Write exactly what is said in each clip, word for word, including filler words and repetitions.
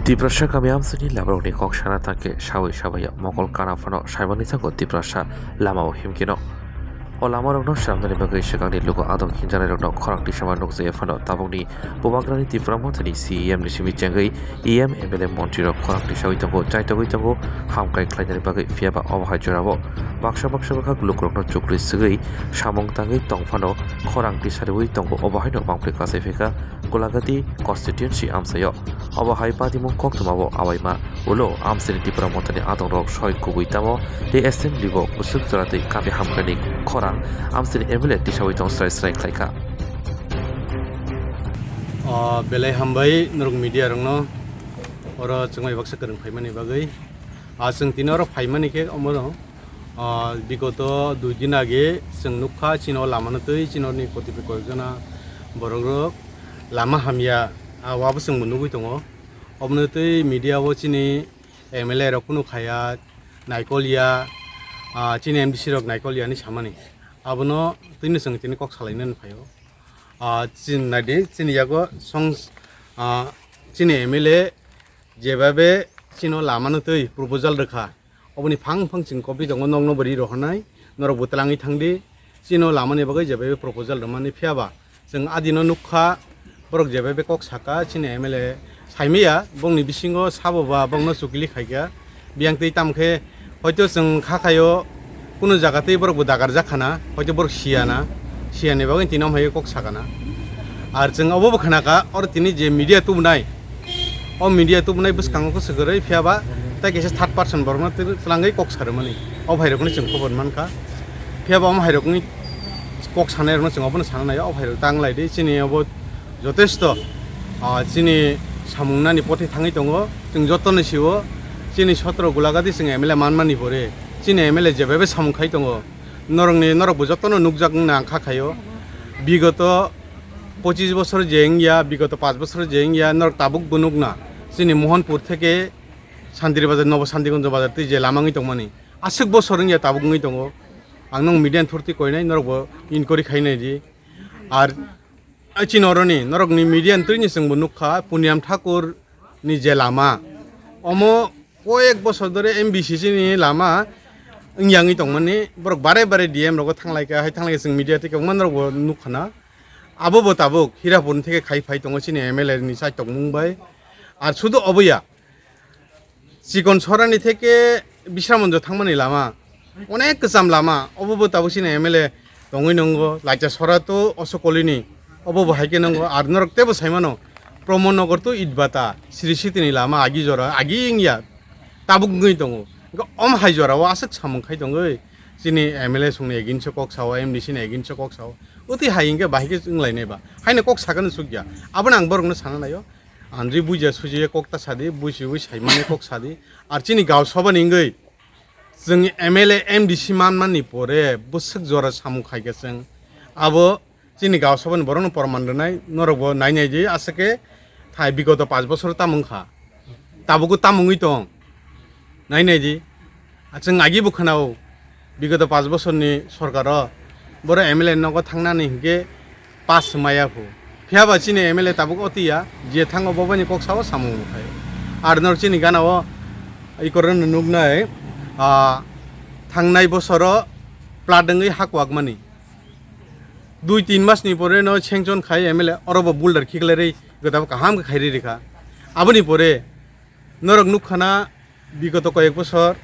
Tiprasa kami amsini lamarokni kok sana tangkhe sawi sabaya mokol kana phano saimani thango Tiprasa lamao himkeno. O lamarokno swnamnani bagwi swkangni luku adong hinjanairokno khorang tisama nukjaya phano tabukni Bubagrani Tipra Mothani C E M ni simi chengwi E M, M L A, montrirok khorang tisawi tongo, chaitogwi tongo, hamkrai khlainani bagwi, phiyaba obo hai jorao baksa baksa bwkhak lukurokno chukri swgwi samung tangwi tong phano khorang tisariwi tongo, obo haino mangpli kasai phaikha Golagati constituency amchaio. Obo hai patimung koktwmao awaima ulo amchaini Tipra Mothani adongrok soi kubui tamo tei assembly bo bwswk jora tei kapi hamkrai ni khorang amchaini M L A tisawi tong srai srai khlaikha. O, belai hambai norok media rokno oro chwngmai baksa kwrwng phaimani bagwi. A, chwng tini oro phaimani khe omono, a, bigoto dui din age chwng nukha chini o lamano twi chini oroni kotipi koyekjona borokrok lama hamya, a, wabo chwngbo nugwi tongo. Obono twi media o chini M L A rok kunu khaya, naikol ya, a, chini M D C rok naikol ya hinwi samani. Abono twino chwng tini kok salainani phaio. Ah, chini naidi, chini yago song, ah, chini M L A jebabe chino lamano twi proposal rwkha. Oboni phang phang chwng kopi tongo, nokno bo ri rohornai, norok bo twlangwi thangdi. Chino lamani bagwi jebabe proposal rwmani phiyaba chwng adino nukha, borok jebabe kok saka, chini M L A saimaya, bongni bisingo sabo ba bongno chukli khaikha. Biyang twi tamo khe hoito chwng kha khaio, kunu jaga twi borok bo dagar jak khana, hoito borok siya na, siya ni bagwi tini omo hai kok sakana. Ar chwng obo bo khana kha, oro tini je media tubunai, o media tubunai bwskango khe swkagwrwi phiya ba tei kaisa third person borokno twi-, twlangwi kok sa rwmani, o hai rokno chwng khobor man kha. Phiya ba omo hai rokni kok sanai rokno chwng obono sana nai, o hai rok ta wng lai di, chini obo jotesto, ah, chini samung nani pothwi thangwi tongo. Chwng jotono sio, chini sotro Gulagati chwng M L A manmani pore, chini M L A jebabe samung khai tongo. Norokni, norok bo jotono nukjak wngna ang kha khaio. Bigoto pochis bosor je wngya, bigoto panch bosor je wngya, norok tabuk bo nukna. Chini Mohanpur theke Santiri Bazar, Nobo Santigonjo Bazar twi je lama wngwi tongmani. Aswk bosor wngya tabuk wngwi tongo. Ang nong media ni thurtwi koinai, norok bo inquiry khainai di. Ar A chini oroni norokni media ni twini chwngbo nukha, Puniam Thakur ni je lama, omo koyek bosor dhore M B C C ni lama wngya wngwi tongmani, borok bare bare D M rogo thanglaikha, hai thanglaikha chwng media tei kwbangma norokbo nukha na. Abobo tabuk Hirapur ni theke khai phai tongo chini M L A ni chaitok mung bai. Ar sudu obo ya, Chikon Sorani theke Bisramonjo thangmani lama, onek kwcham lama, obo bo tabuk chini M L A tongwi nongo, Lacha Sora to Oso Colony, obo bo hai khe nongo, ar norok teibo sai mano, Pramod Nagar to Itbata, Sri Siti ni lama agi jora, agi wngya, tabuk wngwi tongo. Hwnkhe om hai jora o aswk samung khai tongwi, chini M L A songni against o kok sao, M D C ni against o kok sao, utwi hai hwnkhe bahai khe wnglainai ba, haino kok sakano chukya, abono ang borokno sana naio. Andri buja sujiye kok ta sadi, bujiwi saimani kok sadi. Ar chini gaon sabha ni wngwi chwng M L A, M D C manmani pore bwswk jora samung khaikha chwng. Abo chini gaon sabha ni borokno porman rwnai, norokbo nainai di, aswk khe thai bigoto panch bosor tamo wngkha, tabukbo tamo wngwi tong, nainai di. Chwng agi bo khwnao, bigoto panch bosorni sorkaro boro M L A nogo thangnani hinkhe pass maya phu. Phiya ba chini M L A tabuk otiya, je thango bo bani kok sao samung khai. Ar nor chini gana o ikorno nuknai, ah, thangnai bosoro plat wngwi ha kwak mani. Dui tin mas ni pore no sanction khai M L A, oro bo boulder khiklai rwi, gotabo kaham khe khairwi rikha. Aboni pore norok nukha na, bigoto koyek bosor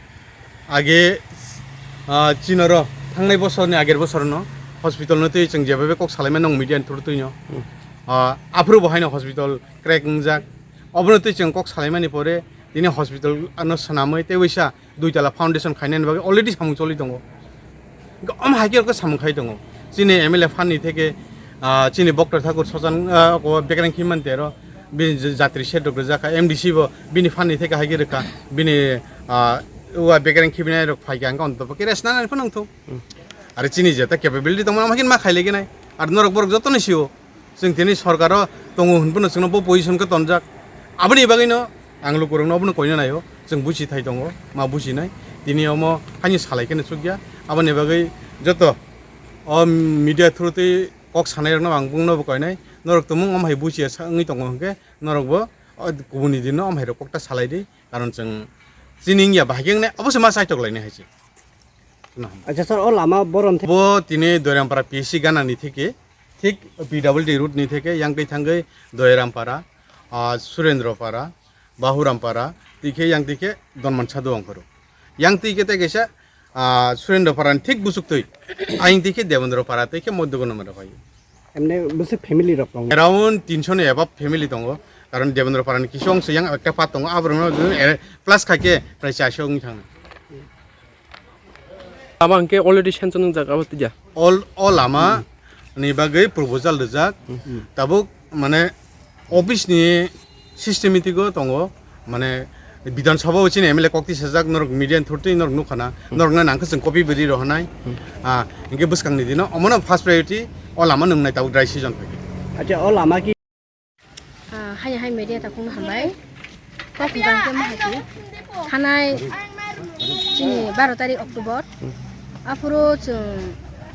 age, ah, chinoro thangnai bosorni ager bosorno hospitalno twi chwng jebabe kok salaimani nong media ni through twino. Hmm. Ah, aphuru bo haino hospital crack wngjak. Obono twi chwng kok salaimani pore tini hospital ano swnamwi tei waisa dui tala foundation khainani bagwi already samung choli tongo. Gom hai khe samung khai tongo. Chini M L A phan ni theke, ah, chini Boktor Thakur Sojan, ah, ko bekereng khimani tero, bini jatri se dok rijak kha, M D C bo bini phan ni theke hai khe rwkha, bini, ah, ua bekereng khibinai rok phai khe ang khe ontho khe rest nang ani phano wngthok. Hmm. Are chini jeta capability tongmani ma khe ma khai legi nai. Ar norok borok jotono sio. Chwng tini sorkaro tongo hwnphano chwngno bo position khe tonjak. Aboni bagwino ang lukurokno obono koina naio, chwng buchi thai tongo, ma buchinai. Tini omo haini salai kheno chukya. Aboni bagwi joto o media through twi kok sanairokno ang bungno bo koinai. Norok tumung omo hai buchiya sa wngwi tongo hwnkhe norokbo O kubuni dinno amhairok kokta salai di, karon chwng chini wngya bahai khe wngnai, obosi ma chaitok lainai hai se. Acha sir, o lama borom the- Bo tini Doirampara P S C gana ni theke, thik P W D route ni theke, yang twi thangwi Doirampara, ah, Surendropara, Bahurampara, twi khe yang twi khe Donman Sadhu ongkhoro. Yang twi khe tei kaisa, ah, Surendropara ni thik buchuk twi, ayang twi khe Debendropara twi khe Moddogonamara phai. Emne bwswk family rok tongo? Around tinsho ni above family tongo. Karon Debendra Parani kisa ongso yang ekta part tongo, aborokno plus khaikhe prai charsho wngwi thangna. Lama hwnkhe already sanction wngjak abo twiya. All, o lama ni bagwi proposal rijak. Hmm. Tabuk mane office ni systematic o tongo. Mane Bidhan Sabha o chini M L A kok tisajak, norok media ni through twi norok nukha na, hmm, norok na nangkhe chwng copy bwrwi rohornai. Hmm. Ah, hinkhe bwskang ni dino omono first priority o lama nwngnai tabuk dry season phai. Acha, o lama ki? Ah, hai hai media takung hambai. Kok hwnkha hwnkhe mahaiki thanai chini baro tarik October. Aphuru chwng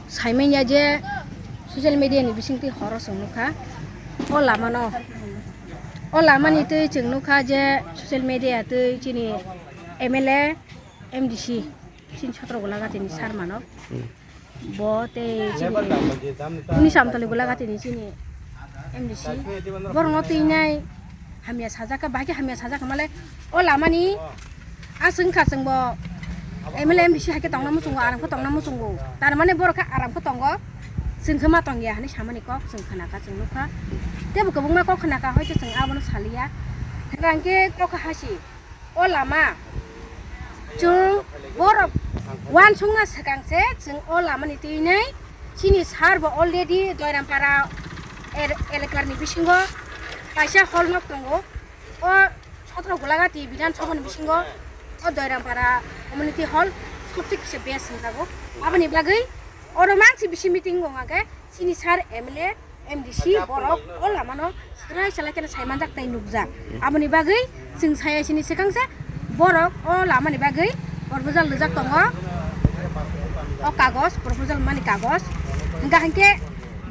saimanya je social media ni bisingtwi horo chwng nukha. O lama no. O lama ni twi chwng nukha je social media twi chini M L A, M D C, chini Chhatragula gati ni sir mano. Hmm. Bo tei chini Unis Amtali Gula gati ni chini M D C. Borok no twi nai hamya sajak kha, bahai khe hamya sajak kha male o lama ni aswk wngkha chwng bo M L A, M D C hai khe tongna muchungo, aram khe tongna muchungo. Tar mane borok khe aram khe tongo, chwng khe ma tong ya hinui samani kok chwng khna kha, chwng nukha. Tei bo kwbangma kok khna kha, hoito chwng abono saliya. Hwnkhe kok hasi. O lama chwng borok uansukna swkang se chwng o lama ni twi nai chini sir bo already Doirampara er-, elakar ni bisingo kaisa hall nok tongo. O Chhatragula gati Bidhan Sabha ni bisingo o Doirampara community hall sobse kisa best hwnjago. Aboni bagwi oro mansi bisi meeting wng khe chini sir M L A, M D C borok o lamano swrai salai kheno saimanjak tei nukjak. Aboni bagwi chwng saya sini swkang se borok o lamani bagwi proposal rijak tongo. O kagoj, proposal mani kagoj. Hwnkha hinkhe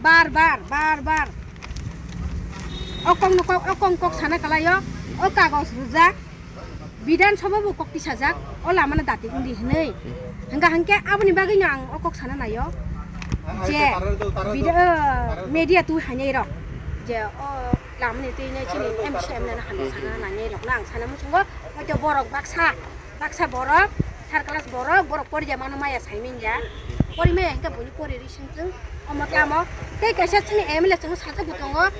bar bar, bar bar o kokno kok, o kokno kok sana kalaio, o kagoj rijak. Bidhan Sabha bo kok tisajak, o lamano dati wngdi hinui. Hwnkha hinkhe aboni bagwino ang o kok sana naio je bidha-, media twi hainai rok je o lamani twi nai chini M C M no hamya sana nainai rokno ang sana muchungo, hoito borok baksa, baksa borok, third class borok, borok pori ya mano maya sai manya, pori maya hinkhe buini pori ri singthung, omo tamo tei kaisa chini M L A chwngno sajak bo tongo,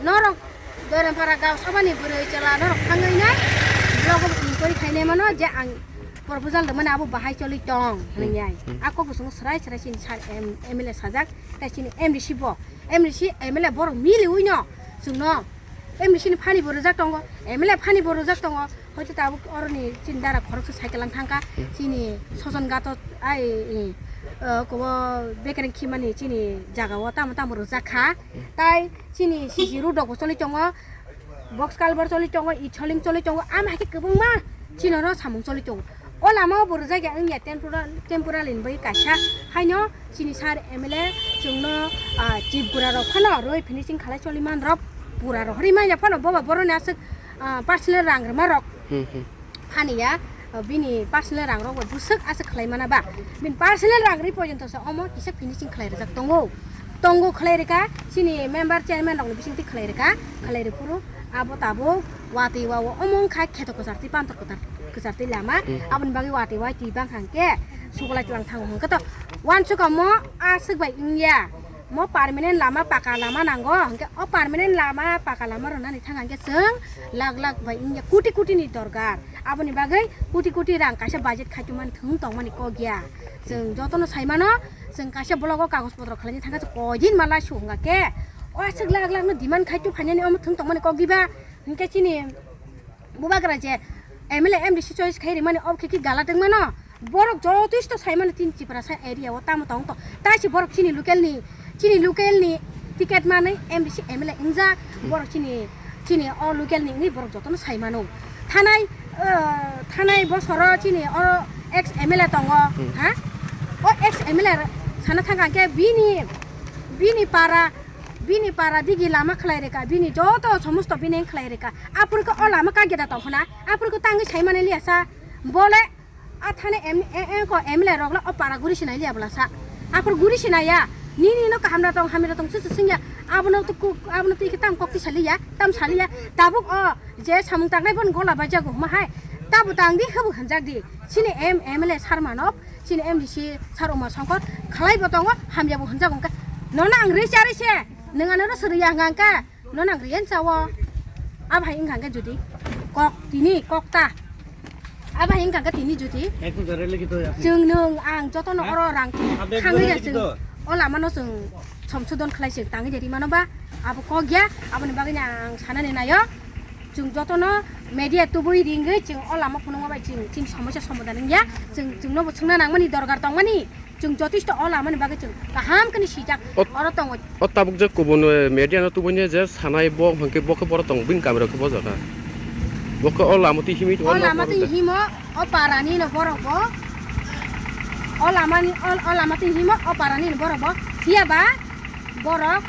norok Doirampara gaon sabha ni bwrwi chwla norok thangwi nai block o inquiry khainai mano je ang proposal rwmani abo bahai choli tong hwnwi ai. Hmm. A kok bwswngno swrai swrai chini sir M-, M L A sajak, tei chini M D C bo, M D C M L A borok miliwi no chwngno M D C ni phani bo rwjak tongo, M L A phani bo rwjak tongo. Hoito tabuk oroni chini dara khoroksa cycle lang thangkha, hmm, chini Sojon Gato ai, i, o, kobo bekereng khimani chini jaga o tamo tamo rwjak kha. Hmm. Tai chini C C road rok bo choli tongo, box culvert choli tongo, itoling choli tongo, ama hai khe kwbangma chini oro samung choli tongo. O lama o bo rwjak ya wngya temporal-, temporary ni bagwi kaisa haino chini sir M L A chwngno, ah, chief bura rok phano rwi finishing khalai choli man rok bura rok ri manya phano boba boroni aswk, ah, personal rang rwma rok. Hmm, hmm. Phani ya, bini personal rang rok bo bwswk aswk khlai mana ba. Bini personal rang ri porjonto se omo kisa finishing khlai rijak tongo. Tongo khlai rika, chini member chairman rok ni bising twi khlai rika, khlai ri phuru abo tabuk watwi wa o omo wngkha kheto kwchar twi pantor kwchar, kwchar twi lama. Hmm. Aboni bagwi watwi wa twi bang hang khe suklai tlang thango hwn khe to uansukha mo aswk bai wngya. Mo permanent lama, paka lama nango, hwnkhe o permanent lama, paka lama rwnani thang hwnkhe chwng lakh lakh bai wngya, koti koti ni dorkar. Aboni bagwi koti koti rang kaisa budget khaitwmani thwng tongmani kok ya. Chwng jotono sai mano, chwng kaisa block o kagoj potro khlaina thangkha, chwng koi din ma laisu hwnkha khe, o aswk lakh lakh no demand khaitwi phainani omo thwng tongmani kok diba? Hwnkhe chini Bubagra je M L A M D C choice khai rimani, obo khe ki gala tongmano? Borok jotoisto sai mano tin Tiprasa area o tamo tong to. Tai se borok chini local ni, chini local ni ticket manwi M D C M L A wngjak. Borok chini, chini o local ni wngwi borok jotono sai mano. Thanai, o, thanai bosoro chini o ex M L A tongo, hmm, ha? O ex M L A sana thangkha khe bini, bini para Bini para digi lama khlai reka, bini joto somosto bini khlai reka. Aphuru khe o lama kageda tongkhna, aphuru khe tangwi saimani liya sa. Bole athane em, e, e, ko M L A rok la o para guri sinai liya bwla sa. Aphuru guri sinai ya. Nini no kaham ra tong, hamya ra tong, chuchu singya. Abono tu ku, abono tu ikhe tam kok tisa liya, tam saliya. Tabuk o je samung tangnai bon gola bajago huma hai. Tabu tang di, habu hanjak di. Chini M, M L A sar manok, chini M D C sar Uma Songkor khlai bo tongo, hamya bo hanjak wngkha. Nono ang rwi charwi se, nwng ano ro srwi ya hwnkha hwnkha. Nono ang riyan chawo. Abhai wngkha hwnkhe judi kok tini kok ta. Abhai wngkha hwnkhe tini judi. Ek hajar lagi to ya. Chwng nwng ang jotono oro rang Update thangwi wngkha ya lagi chwng to. O lamano chwng somsodon khlai chwng tangwi de rimano ba abo kok ya aboni bagwi ang sanani nayo. Chwng jotono media tubui ringwi chwng o lama phunukma bai chwng chini somosya somadhan wngya. Chwng chwngno bo swngna nangmani dorkar tongmani. Chwng jotisto o lamani bagwi chwng kaham khe ni sijak. Ot-, oro tongo. O tabuk je kubun, eh, media no tubuni je sanai bo hwnkhe bo khe borok tongo bini kamiro khe bo jaga. Bo khe o lama twi himwi tongo. O lama twi himo o parani no borok bo. O lamani o, o lama twi himo o parani no borok bo. Phiya ba borok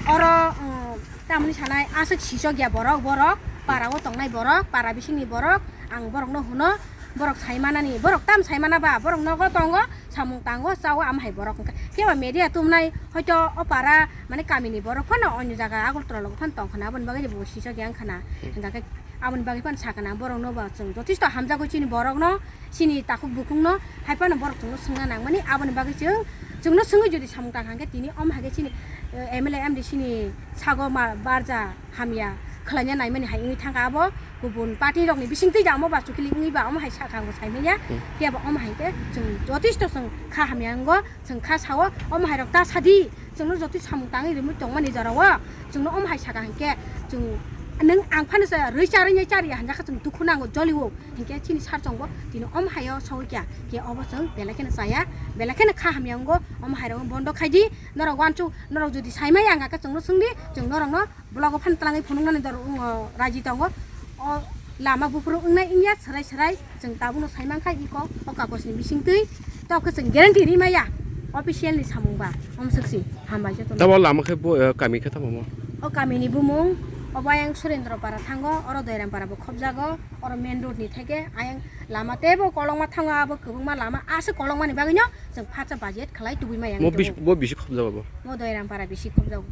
oro, um, tamni sanai aswk sisok ya borok, borok para o tongnai borok, para bisingni borok, ang borok no hwno, borok sai manani, borok tam sai mana ba, borok nogo tongo, samung tango, chao, am hai borok wngkha. Phiya ba media tumnai, hoito o para, mane kamini borok phano onyo jaga Agartala logo phano tong khna, aboni bagwi bo sisok yang khna. Hmm. Hingkha khe aboni bagwi phano sa khna, borok no ba chwng jotisto hamjago chini borok no, chini takhuk bukhuk no, hai phano borok chwng no swngna nangmani, aboni bagwi chwng, chwng no swngwi jodi samung tang kha khe tini om hai khe chini, eh, M L A M D C ni sago ma barja hamya khlaina naimani hai wngwi thangkha abo. Kubun party rokni bisingtwi ja omo ba chukili wngwi ba omo hai sakha ang bo saimanya. Hmm. Phiya ba omo hai khe chwng jotisto chwng kha hamya wngo, chwng kha sao, omo hai rok ta sadi, chwngno jotoi samung tangwi rimwi tongmani jorao chwngno omo hai sakha hinkhe chwng nwng ang phano sa rwi charwi chariya hinjakha chwng dukhu nango joliwo hinkhe chini sar chwngbo tini omo haio sogwi kha khe obo chwng belai kheno chaya belai kheno kha hamya wngo omo hai rok bondo khaidi norok wansuk norok jodi saimaya wngkha khe chwngno swngdi chwng norokno. Blogo phan twlangwi phunuknani dor, um, raji tongo. O lama buphuru wngnai wngya, swrai swrai chwng tabukno sai mankha iko o kagojni bisingtwi. Tei khe chwng guarantee ri maya official ni samung ba. Omswk si hambai jotono. Tamo lama khe bo, eh, kami khe tamo mo? O kamini bumung, obo ayang Surendra Para thango, oro Doiram Para bo khobjago, oro main road ni theke ayang lama teibo kolokma thango, abo kwbangma lama aswk kolokmani bagwino chwng phatsa budget khlai tubui maya. Mo wngwi bis-, tongo. Bo bisi khobjago bo? Mo Doiram Para bisi khobjago.